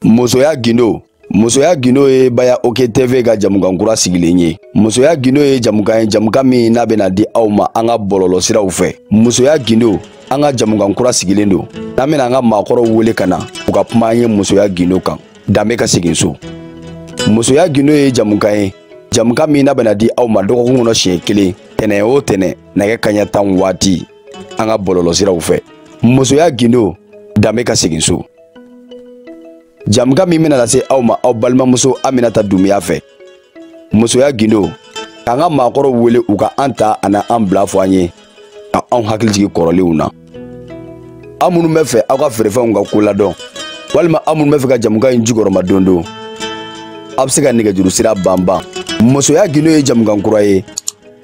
Musoya gindo. Musoya gindo ye Baya OK TV ka jamukan kura sigilen ye. Musoya gindo ye jamukan ye, jamukan min n'a bɛna di aw ma an ka bɔlɔlɔ siraw fɛ. Musoya gindo, an ka jamukan kura sigilen don. N'an bɛna an ka maakɔrɔw wele ka na u ka kuma an ye musoya gindo kan. Danbe ka segin so. Musoya gindo ye jamukan ye, jamukan min n'a bɛna di aw ma dɔgɔkun kɔnɔ siɲɛ kelen, tɛnɛn o tɛnɛn, nɛgɛ kanɲɛ 10 waati, an ka bɔlɔlɔ siraw fɛ. Musoya gindo, danbe ka segin so. Jamukan min bɛna lase aw ma aw balimamuso Aminata Dunbiya fɛ. Musoya gindo, k'an ka maakɔrɔw wele u ka an ta ani an bila fɔ an ye, ka anw hakili jigin kɔrɔlenw na. Aw minnu bɛ fɛ aw ka feerefɛnw ka ko ladɔn, walima aw minnu bɛ fɛ ka jamukan in jukɔrɔma don don, aw bɛ se ka nɛgɛjuru sira banban. Musoya gindo ye jamukan kura ye,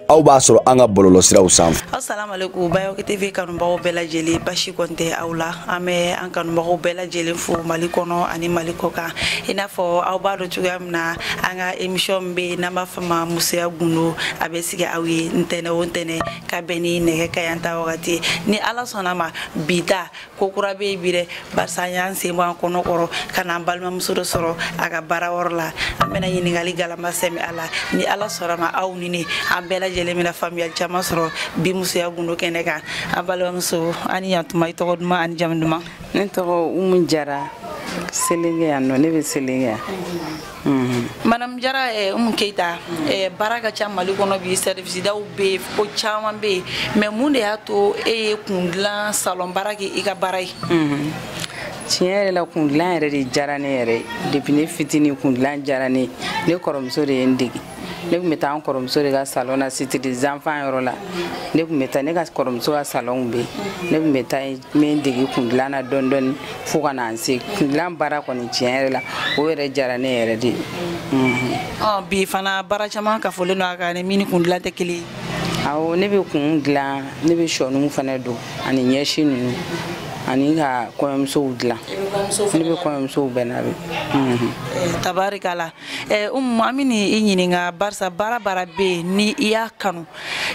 aw b'a sɔrɔ an ka bɔlɔlɔ siraw sanfɛ. Assalamu alaikum Baya OK TV kanubagaw bɛɛ lajɛlen, basi kɔni tɛ aw la. An bɛ an kanubagaw bɛɛ lajɛlen fo Mali kɔnɔ ani Mali kɔ kan. I n'a fɔ aw b'a dɔn cogoya min na, an ka émission min bɛ yen n'an b'a fɔ ma Musoya Gundo, a bɛ sigi aw ye ntɛnɛn o ntɛnɛn ka bɛn ni nɛgɛ kanɲɛ 10 wagati ye. Ni Ala sɔnna ma, bi ta ko kura bɛ yen bi dɛ, barisa an y'an sen bɔ an kɔnɔ kɔrɔ ka na an balimamuso dɔ sɔrɔ a ka baara yɔrɔ la. An bɛna ɲininkali galama sɛmɛ a la. Ni Ala sɔnna ma, aw ni ne an bɛɛ lajɛlen bɛna faamuyali caman sɔrɔ bi Musoya Gundo kɛnɛ kan. An balimamuso, an ni yantuma, i tɔgɔ duman ani jamu duman? Ne tɔgɔ Umu Jara, Selenge yan nɔ, ne bɛ Selenge yan. Madame Jara, Umu Keyita, baara ka ca Mali kɔnɔ bi, service daw bɛ yen, ko caman bɛ yen, mais mun de y'a to e ye kun dilan salon baara kɛ i ka baara ye? Tiɲɛ yɛrɛ la, kun dilan yɛrɛ de diyara ne yɛrɛ ye. Depuis ne fitinin, kun dilan diyara ne ye. Ne kɔrɔmuso de ye n dege. Ne tun bɛ taa an kɔrɔmuso de ka salon na, Cité des enfants yɔrɔ la. Ne tun bɛ taa ne ka kɔrɔmuso ka salon bɛ yen, ne tun bɛ taa yen, n bɛ n dege kun dilan na dɔɔni dɔɔni fo ka na n se kun dilan baara kɔni. Tiɲɛ yɛrɛ la, o yɛrɛ diyara ne yɛrɛ de ye. Bi fana baara caman kafolen don a kan ni min ni kun dilan tɛ kelen ye. Awɔ, ne bɛ kun dilan, ne bɛ sɔniw fana don ani ɲɛsi ninnu ani ka kɔɲɔmusow dilan. Ne bɛ kɔɲɔmusow bɛɛ labɛn. Tabarikala. Umu, an bɛ i ɲininka, barisa baara baara bɛ yen, ni i y'a kanu,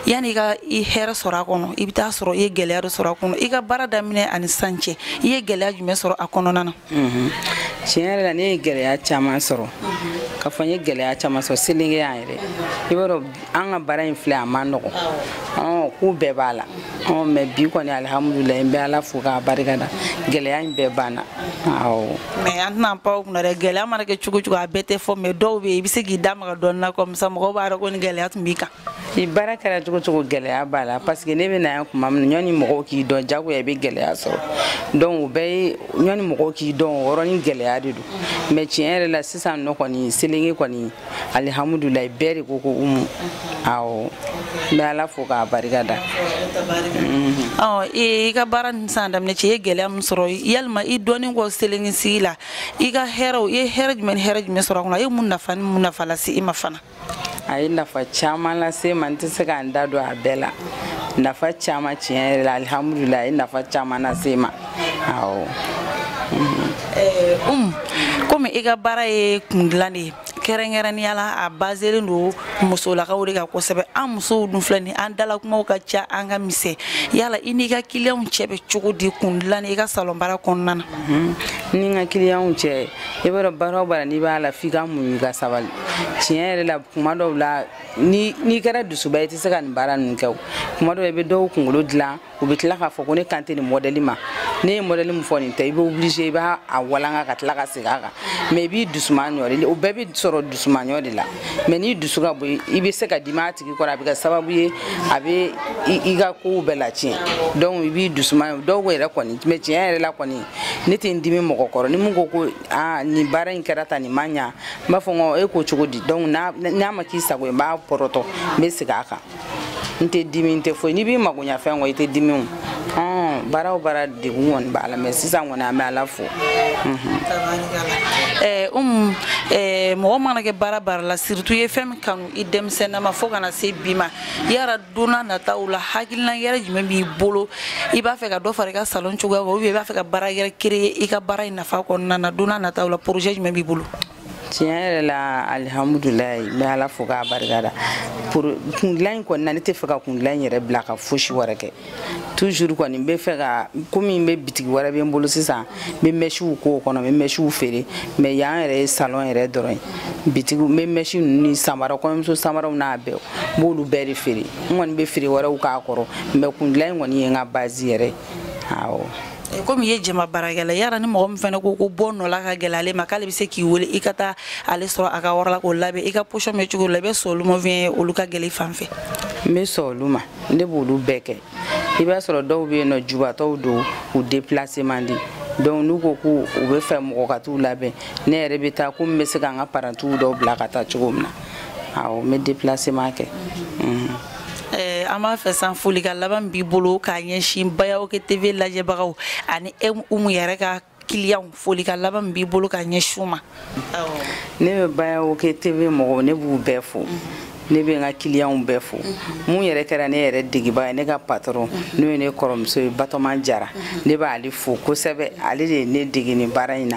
yanni i ka i hɛrɛ sɔrɔ a kɔnɔ, i bɛ taa sɔrɔ i ye gɛlɛya dɔ sɔrɔ a kɔnɔ. I ka baara daminɛ ani sisan cɛ, i ye gɛlɛya jumɛn sɔrɔ a kɔnɔna na? Tiɲɛ yɛrɛ la, ne ye gɛlɛya caman sɔrɔ. Ka fɔ n ye gɛlɛya caman sɔrɔ Selenge yan yɛrɛ, i b'a dɔn an ka baara in filɛ, a man nɔgɔn, k'u bɛɛ b'a la. Mais bi kɔni, alihamudulilayi, n bɛ Ala fo k'a barika da, gɛlɛya in bɛɛ banna, awɔ. Mais an tɛna pan o kunna dɛ. Gɛlɛya mana kɛ cogo cogo, a bɛɛ tɛ fɔ, mais dɔw bɛ yen, i bɛ se k'i da maga dɔɔnin na comme ça mɔgɔw b'a dɔn ko nin gɛlɛya tun b'i kan. Ni baara kɛra cogo cogo, gɛlɛya b'a la, parce que ne bɛ na yan tuma min na, ɲɔni mɔgɔw k'i dɔn, jagoya i bɛ gɛlɛya sɔrɔ. Donc o bɛɛ ye ɲɔni mɔgɔw k'i dɔn, o yɔrɔnin gɛlɛya de don. Mais tiɲɛ yɛrɛ la, sisan nɔ kɔni, Selenge kɔni, alihamudulilayi, bɛɛ de ko ko Umu, awɔ, n bɛ Ala fo k'a barika da. I ka baara ni san daminɛ cɛ, i ye gɛlɛya min sɔrɔ, yalima i dɔɔnin kɔ Selenge sigi la, i ka hɛrɛw, i ye hɛrɛ jumɛn ni hɛrɛ jumɛn sɔrɔ a kɔnɔ? A ye mun nafa ni mun nafa lase i ma fana? A ye nafa caman lase n ma, n tɛ se ka n da don a bɛɛ la. Nafa caman, tiɲɛ yɛrɛ la, alihamudulilayi, a ye nafa caman lase n ma, awɔ. Umu, komi i ka baara ye kun dilan de ye, kɛrɛnkɛrɛnnenya la a baselen don musolakaw de kan kosɛbɛ, an musow dun filɛ nin, an dala kumaw ka ca, an ka misɛn, yala i n'i ka kiliyanw cɛ bɛ cogo di kun dilan i ka salon baara kɔnɔna na? Ni n ka kiliyanw cɛ, i b'a dɔn baara o baara n'i b'a la, f'i ka muɲu, i ka sabali. Tiɲɛ yɛrɛ la, kuma dɔw la, n'i kɛra dusuba ye, i tɛ se ka nin baara ninnu kɛ. O kuma dɔw la, i bɛ dɔw kunkolo dilan, u bɛ tila k'a fɔ ko ne kan tɛ nin modèle ma, ne ye modèle min fɔ nin tɛ. I bɛ obligé i b'a a walanga ka tila ka segin a kan, mais i b'i dusuma ɲɔ, o bɛɛ bɛ sɔrɔ dusumaɲɔ de la. Mais n'i dusu ka bon, i bɛ se ka dimi a tigi kɔrɔ, a bɛ kɛ sababu ye a bɛ i ka kow bɛɛ latiɲɛ. Donc i b'i dusuma dɔw yɛrɛ kɔni. Mais tiɲɛ yɛrɛ la kɔni, ne tɛ n dimi mɔgɔ kɔrɔ. Ni mun ko ko aa, nin baara in kɛra tan, nin ma ɲa, n b'a fɔ n ko e ko cogo di? Donc n'a ma k'i sago ye, n b'a pɔrɔtɔ, n bɛ segin a kan. N tɛ dimi, n tɛ foyi. N'i b'i mago ɲa fɛn kɔ, i tɛ dimi. O baara o baara, degun kɔni b'a la, mais sisan kɔni, an bɛ Ala fo. Umu, mɔgɔ mana kɛ baara baara la, surtout i ye fɛn min kanu i denmisɛnnin ma fo ka na se bi ma, yala don n'a nataw la, hakilina yɛrɛ jumɛn b'i bolo? I b'a fɛ ka dɔ fara i ka salon cogoya kan, ou bien i b'a fɛ ka baara yɛrɛ créer i ka baara in nafa kɔnɔna na? Don n'a nataw la, projet jumɛn b'i bolo? Tiɲɛ yɛrɛ la, alihamudulilayi, n bɛ Ala fo k'a barika da. Pour kundilan in kɔni na, ne tɛ fɛ ka kundilan in yɛrɛ bila ka fosi wɛrɛ kɛ. Toujours kɔni n bɛ fɛ ka, komi n bɛ bitigi wɛrɛ bɛ n bolo sisan, n bɛ mèches k'o kɔnɔ, n bɛ mèches feere. Mais yan yɛrɛ ye salon yɛrɛ dɔrɔn ye. Bitigi, n bɛ mèches ninnu ni samara, kɔɲɔmuso samaraw n'a bɛɛ, n b'olu bɛɛ de feere. N kɔni bɛ feere wɛrɛw k'a kɔrɔ, mais kundilan in kɔni ye n ka base yɛrɛ ye, awɔ. Komi i ye jama baarakɛla, yala ni mɔgɔ min fana ko ko bɔ nɔ la ka gɛlɛn ale ma, k'ale bɛ se k'i wele i ka taa ale sɔrɔ a ka yɔrɔ la k'o labɛn, i ka position bɛ cogo la, i bɛ sɔn olu ma olu ka gɛlɛn i fan fɛ? N bɛ sɔn olu ma, ne b'olu bɛɛ kɛ. I b'a sɔrɔ dɔw bɛ yen nɔ, jubatɔw don, u déplacer man di. Donc n'u ko k'u bɛ fɛ mɔgɔ ka t'u labɛn, ne yɛrɛ bɛ taa, komi n bɛ se ka n ka parantiw dɔw bila ka taa cogo min na. Awɔ, n bɛ déplacement kɛ. An b'a fɛ san folikan laban b'i bolo k'a ɲɛsin Bayawoke TV lajɛbagaw ani e Umu yɛrɛ ka clients, folikan laban b'i bolo k'a ɲɛsin u ma? Ne bɛ Bayawoke TV mɔgɔw, ne b'u bɛɛ fo. Ne bɛ n ka clients bɛɛ fo. Mun yɛrɛ kɛra ne yɛrɛ degeba ye, ne ka patron, n'o ye ne kɔrɔmuso ye, Batɔman Jara, ne b'ale fo kosɛbɛ. Ale de ye ne dege nin baara in na.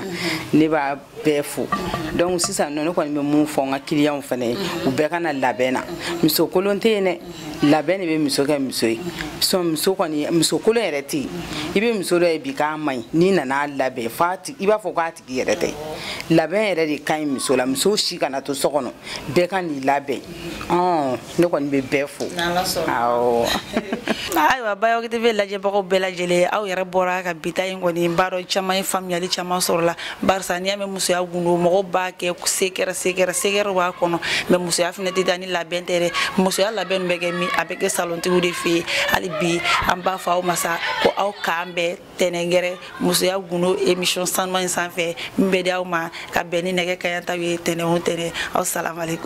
Ne b'a bɛɛ fo. Donc sisan nɔ, ne kɔni bɛ mun fɔ n ka clients fana ye, u bɛɛ ka na labɛn na. Muso kolon tɛ yen dɛ, labɛn de bɛ muso kɛ muso ye. Sɔn muso kɔni, muso kolon yɛrɛ tɛ yen. I bɛ muso dɔ ye bi k'a man ɲi, n'i nana labɛn f'a i b'a fɔ k'a tigi yɛrɛ tɛ. Labɛn yɛrɛ de ka ɲi muso la. Muso si kana to so kɔnɔ, bɛɛ ka n'i labɛn. Ne kɔni bɛ bɛɛ fo. Awɔ. Ayiwa, Bayawoke TV lajɛbagaw bɛɛ lajɛlen, aw yɛrɛ bɔra ka bi ta in kɔni, n b'a dɔn caman ye faamuyali caman sɔrɔ la. Barisa n'i y'a mɛn musoya gundo, mɔgɔw b'a kɛ sekɛrɛ sekɛrɛ sekɛrɛ b'a kɔnɔ, mais musoya fana tɛ taa ni labɛn tɛ dɛ. Musoya labɛn bɛ kɛ min, a bɛ kɛ salontigiw de fɛ yen. Hali bi an b'a fɔ aw ma sa ko aw k'an bɛn tɛnɛn gɛrɛ musoya gundo émission sanuman in sanfɛ, min bɛ di aw ma ka bɛn ni nɛgɛ kaɲa taw ye tɛnɛn o tɛnɛn. Aw salamalekum.